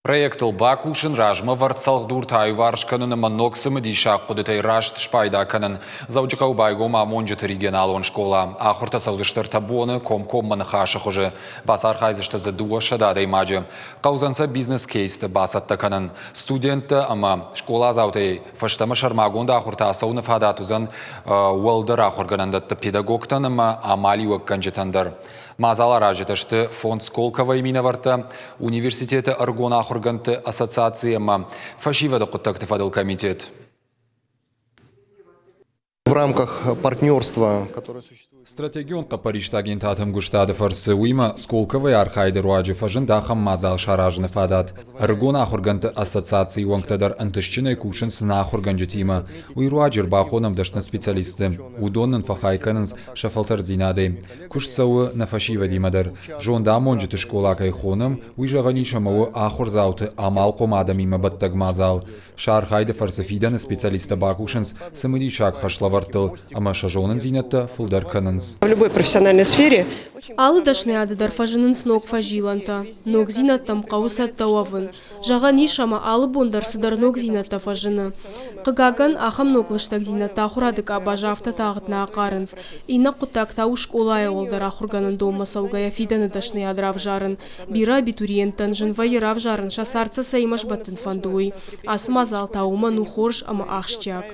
Проектыл бакусын, размӕ вӕрд цӕлхдуртӕ аиуварс кӕнын ӕмӕ ног цымыдисаг хъуыдытӕй раст спайда кӕнын. Дзӕуджыхъӕуы байгом амонджыты регионалон скъола. Ахуыртӕ цӕудзысты ӕртӕ боны комкоммӕ ныхасы хуызы. Бацархайдзысты дзы 200 адӕймаджы. Хъӕудзӕн сӕ бизнес-кейсты бацӕттӕ кӕнын. Студенттӕ ӕмӕ скъоладзаутӕй фӕстӕмӕ сӕрмагонд ахуыртӕ ацӕуыны фадат уыдзӕн уӕлдӕр ахуыргӕнӕндӕтты педагогтӕн ӕмӕ амалиуӕггӕнджытӕн дӕр. Мадзаларазджытӕ сты фонд Сколково-йы минӕвӕрттӕ, университеты ӕрыгон ахуыргӕндты ассоциаци ӕмӕ фӕсивӕды хъуыддӕгты фӕдыл комитет. В рамках партнерства, которое существует... Стратегион хъӕппӕристы агентады ӕмгуыстады фӕрцы уыимӕ Сколковойы архайды руаджы фӕзынд ахӕм мадзал саразыны фадат. Ӕрыгон ахуыргӕндты ассоциацийы уӕнгтӕ дӕр ӕнтыстджынӕй кусынц нӕ ахуыргӕнджытимӕ. Уый руаджы ӕрбахонӕм дӕсны специалистты. Уыдон нын фӕхай кӕнынц сӕ фӕлтӕрддзинадӕй. Куыст цӕуы нӕ фӕсивӕдимӕ дӕр. Зондамонджыты скъола кӕй хонӕм, уый зӕгъӕн ис ӕмӕ у ахуырдзауты амалхъом адӕмимӕ бӕттӕг мадзал. Сӕ архайды фӕрцы фидӕны специалисттӕ бакусынц цымыдисаг хӕслӕвӕрдтыл ӕмӕ сӕ зонындзинӕдтӕ фылдӕр кӕнынц. В любой профессиональной сфере Алы дӕсныйады дӕр фӕзынынц ног фӕзилӕнтӕ. Ногдзинӕдтӕм хъӕуы цӕттӕ уӕвын. Зӕгъӕн ис, ӕмӕ алы бон дӕр цыдӕр ногдзинӕдтӕ фӕзыны. Хъыгагӕн, ахӕм ног лыстӕгдзинӕдтӕ ахуырады къабазы афтӕ тагъд нӕ ахъарынц. Иннӕ хъуыддаг та у скъолайӕ уӕлдӕр ахуыргӕнӕндонмӕ цӕугӕйӕ фидӕны дӕсныйад равзарын. Бирӕ абитуриенттӕн зын вӕййы равзарын, сӕ цард сӕ цӕимӕ сбӕттын фӕнды, уый. Ацы мадзал та уымӕн у хорз ӕмӕ ахсджиаг.